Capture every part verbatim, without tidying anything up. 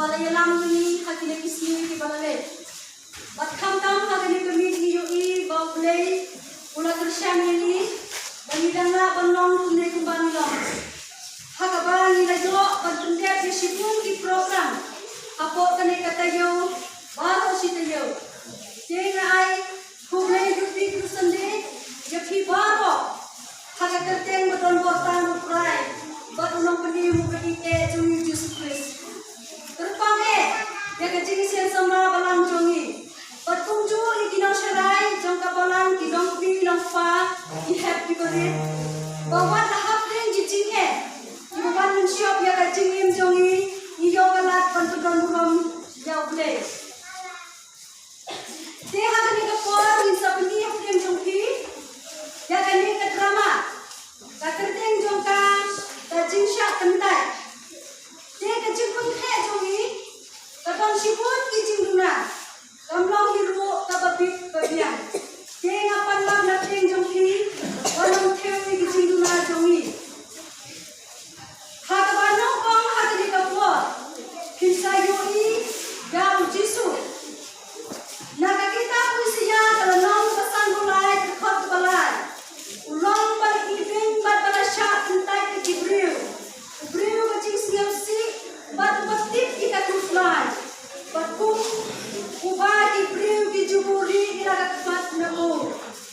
Ba la ïalam ïa ngi ha kine ki sngi kiba la leit. Bad khamtam ha kane ka miet ngi ïohi ba U Blei u la kyrshan ïa ngi ba ngi dang lah ban long kumne kumba ngi long. Ha kaba ngi la ïoh ban pyndep ïa shibun ki program hapoh kane ka taïew baroh shi taïew. Te nga ai khublei ïa phi, khublei ïa phi baroh ha ka kyrteng ba don bor tang U Trai bad U Nongpynim uba ïeit jong ngi U Jisu Khrist. Kyrpang eh ïa ka jingsngewsynei balang jong ngi. Bad kumjuh ïa ki nongsharai jong ka balang, ki nongkmie nongkpa, ki hep ki barit. Ba wat la hapdeng ki jingeh kiba wan mynshop ïa ka jingim jong ngi, ngi ïoh ka lad ban pyndonkam ïa U Blei. Te ha kane ka por ngin sa pyni ha pdeng jong phi ïa kane ka drama. Ka kyrteng jong ka, Ka Jingshah Kyntait. Te ka jingpynkhreh jong ngi ka don shibun ki jingduna. Kam long hi ruh kaba bit ba biang. Te nga pan lang na pdeng jong phi ban ong thew ïa ki jingduna jong ngi. Ha kaba nyngkong ha kane ka por phin sa ïohi ïa U Jisu. Na ka kitab Isaiah ka lynnong ba sanphew lai, ka dkhot ba lai. U long ba la ibeiñ bad ba la shah kyntait ïa ki briew. U briew ba jingsngewsih bad uba tip ïa ka khuslai. Bad kum uba ki briew ki ju buhrieh ïa la ka khmat na u,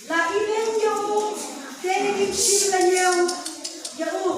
la ibeiñ ïa u, te kim shym la ñiew ïa u.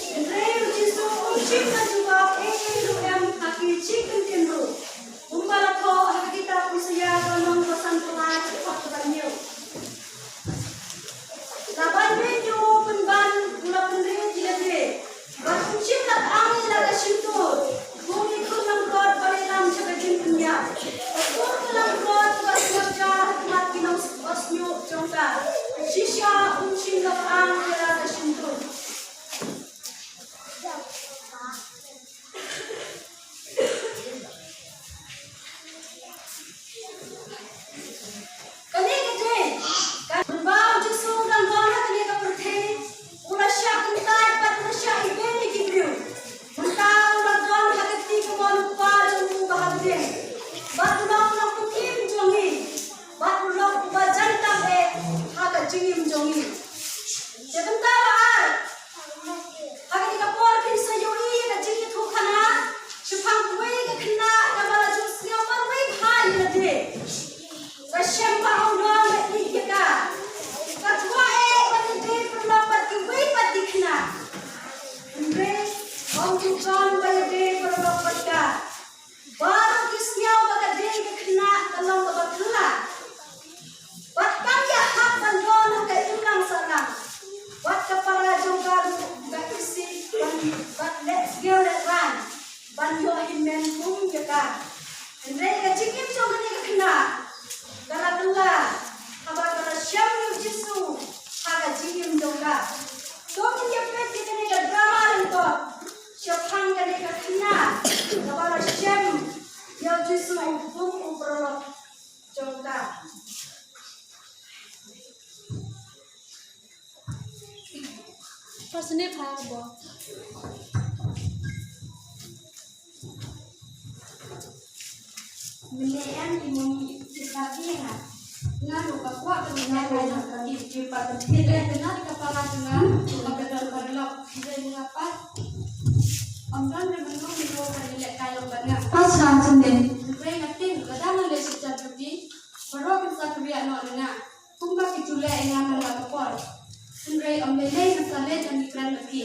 Hynrei U Jisu um shym la jubab ei ei ruh em ha ki jingkyntien ruh. Kumba la thoh ha ka kitab Isaiah ka lynnong ba sanphew lai, ka dkhot ba hynñiew. La ban beiñ ïa u pynban u la pynrit ïa lade. Bad um shym la kyang ïa la ka shyntur. Kum i khun langbrot ba la ïalam sha ka jingpynïap. Bad kum ka langbrot ba sngewjar ha khmat ki nongshah shñiuh jong ka, shisha um shym la kyang ïa la ka shyntur. Kane ka dei ka, mynba U Jisu u dang don ha kane ka pyrthei, u la shah kyntait bad u la shah ibeiñ ïa ki briew. Mynta u la don ha ka kti kamon U Kpa jong u uba ha bneng. Bad u long u Nongpynim jong ngi. Bad u long uba jan tam eh ha ka jingim jong ngi. Te bynta ba ar, ha kane ka por phin sa ïohi ïa ka jingïathuhkhana shaphang kawei ka khynnah kaba la ju sngew marwei bha ïa lade. Ka shem ba ong don ba ïeit ïa ka. Ka kwah eh ban ïadei paralok bad kiwei pat ki khynnah. Hynrei ym ju don ba ïadei paralok bad ka. Baroh ki sngew ba ka dei ka khynnah ka long kaba khlad. Bad kam ïahap ban don ha ka imlang sahlang. Bad ka para jong ka ruh ka isih ban, bad leh sngewlehraiñ ban ïoh hynmen kum ïa ka. Hynrei ka jingim jong kane ka khynnah ka la kylla haba ka la shem ïa U Jisu ha ka jingim jong ka. To ngin ïa peit ïa kane ka drama lyngkot shaphang kane ka khynnah kaba la shem ïa U Jisu kum u paralok jong ka. Pasne pha bo. Mene em ki mong ki ka ki nga. Nga ru ka kwah ka nga ka nga ka ki ki pa ka ki le ka nga ka pa ka nga ka ka dal ka lok ki le nga pa. Am dan re menu ni ko ka ni le ka lok ba nga. Pas lang sende. Re nga ting ka dang le si cha bi. Baroh kan sa kyrïa noh na nga. Kumba ki ju leh ïa nga man la ka por. Hynrei ym lei lei ngan sa leh ïa ki kren bad ki.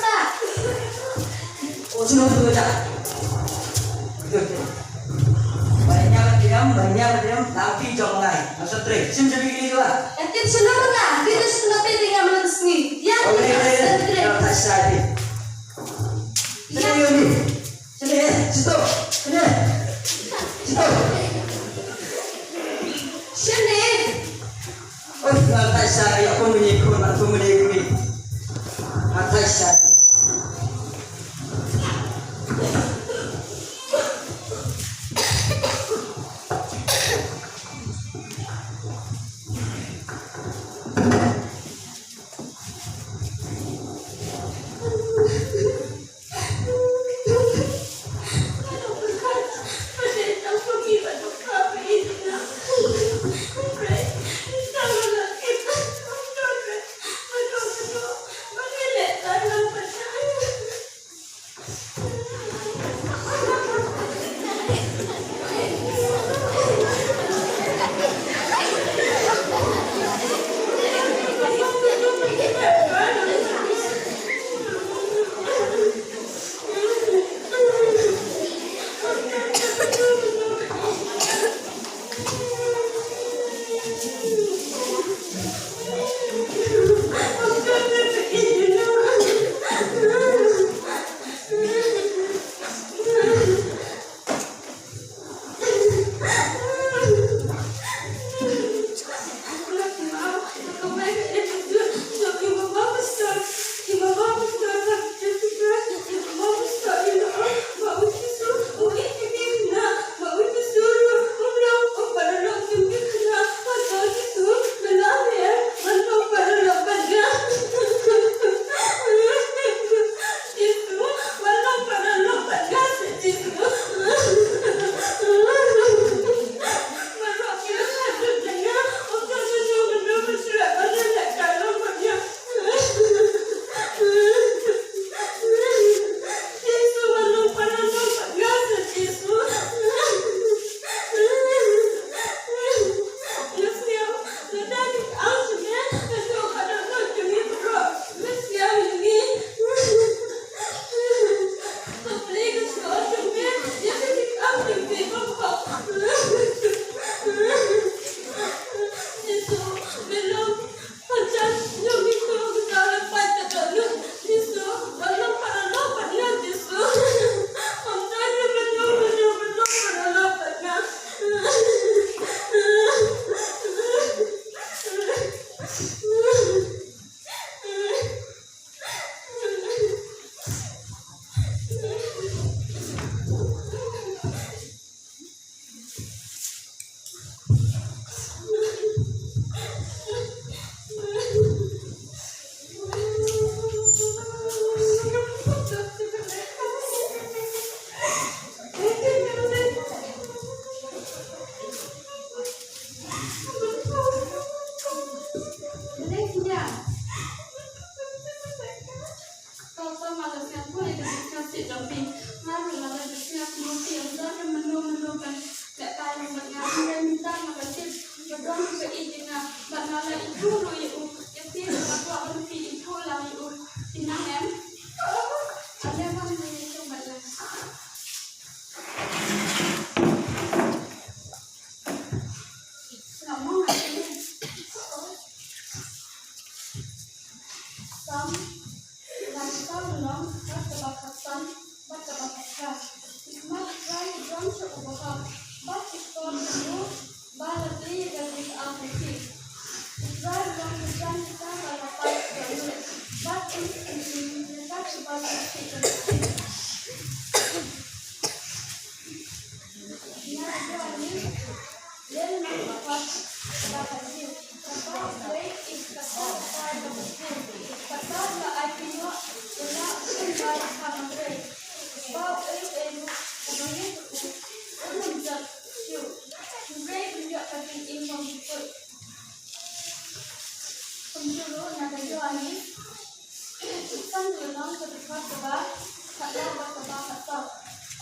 sa. Oh, sino tu ta? Ba ïa ka diam, ba ïa ka diam, tapi jong ngai. Masa tre, sim sim kili jua. Ati sino ba la, kita sino pe tinggal malam sini. Ya, oh, ini, ini, ini. Kita sa di. Sini, ini. Sini, eh, situ. Sini. Situ. Sini. Oh, ngai tai sa, ïa pun bunyi pun, pun bunyi bunyi. Ngai tai sa. Nga pule ka jingkyrsied jong phi. Nga ruh nga la jingkyrsied ïa phi, ym don mano mano ban leh paw ïa nga. Hynrei mynta nga la tip ba don uba ïeit ïa nga, bad nga la ithuh ruh ïa u. Ïa phi ruh nga kwah ban phi ithuh lang ïa u. Phi nang em? Ale wan, ngi ïa shong bad lang. Nga ong ha phi. Salm laiphew saw lynnong, dkhot kaba khatsan bad kaba khatphra. Ki khmat U Trai ki don sha uba hok, bad ki kor jong u ba la plie ïa ka jingthaw jong ki. U Trai u long ka jaiñ jong uta uba la pait ïa u, bad un pynkhuid ïa kita kiba la pait ïa u. Ïa, ïa, ïa. Leh na ka dkhot ba ka hynriew. Kata ka dei, kata ka dei ka dkhot. Kata ka ai pynïoh ïa la u khun ba la kham hynrei. Ba u ei u ei ruh, kaba ïeit u, un ym jot shuh. Hynrei un ïoh ka jingim kaba jukut. Kumjuh ruh na ka Ïoannis. San ka lynnong, ka dkhot kaba khatlaw bad kaba khatsaw.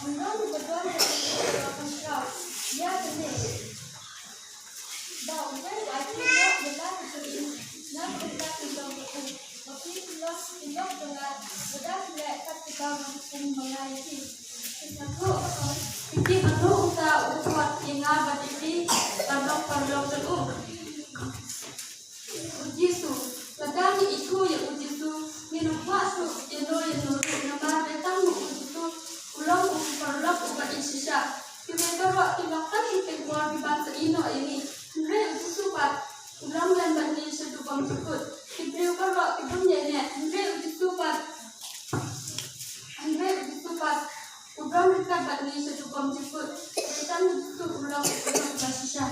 Ym don uba don ka jingkyrkhu kaba khraw ïa kane, ba uwei u ai pynïoh ïa la ka jingim na ka bynta ki long jong u. Ba phi ki long ki lok jong nga, lada phi leh kat kaba nga hukum ma nga ïa phi. Phi tip mano uta u khot ïa nga ba dei phi ban long paralok jong u? U Jisu. Lada ngi ithuh ïa u Jisu, ngin ym kwah shuh ïano ïano ruh, namar ba tang u Jisu u long u paralok uba ïeit shisha. Kiwei baroh ki long tang ki pynïaid kiban sa ïehnoh ïa ngi. Hynrei u Jisu pat u long lem bad ngi shaduh bymjukut. Ki briew baroh ki bym ïaineh, hynrei u Jisu pat Hynrei u Jisu pat u don ryngkat bad ngi shaduh bymjukut. Dei tang u Jisu u long u paralok uba shisha.